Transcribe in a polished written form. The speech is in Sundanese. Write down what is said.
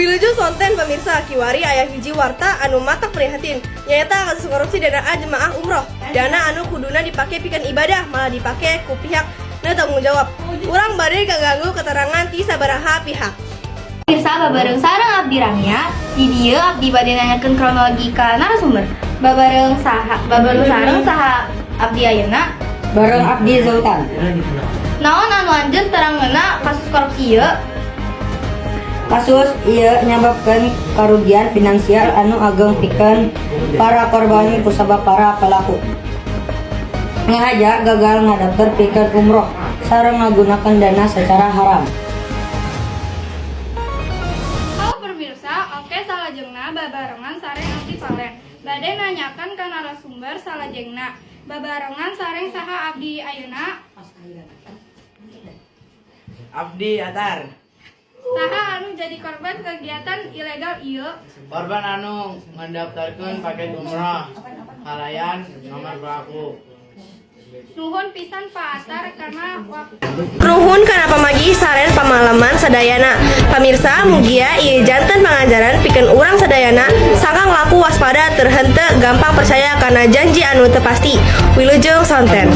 Wilujeng sonten, pemirsa. Kiwari aya hiji warta anu matak prihatin, nyaeta kasus korupsi dana jemaah umroh. Dana anu kuduna dipake pikeun ibadah malah dipake ku pihak nu tanggung jawab. Urang bade kaganggu keterangan ti sabaraha pihak. Pemirsa, babareng sareng abdi Ramya. Di dieu abdi bade nanyakeun kronologi ka narasumber. Babareng saha? Babareng sareng saha abdi ayeuna? Bareng abdi Sultan. Naon anu anjeun terang ngeunaan kasus korupsi ieu? Kasus ieu nyababkeun karugian finansial anu ageng pikeun para korban kusabab para pelaku ngahaja gagal ngadaftar pikeun umroh sareng ngagunakeun dana secara haram. Halo pemirsa, oke, salajengna babarengan sareng abdi Valen. Bade nanyakan ka narasumber salajengna. Babarengan sareng saha abdi ayeuna? Abdi Atar. Saha anu jadi korban kegiatan ilegal ieu? Korban anu mendaftarkan paket umroh kalayan nomor pelaku. Nuhun pisan, Pak Atar, karena waktu. Nuhun kana pamagi sareng pamalaman sadayana. Pamirsa, mugia ieu janten pangajaran pikeun urang sadayana sangkan laku waspada tur henteu gampang percaya kana janji anu teu pasti. Wilujeng sonten.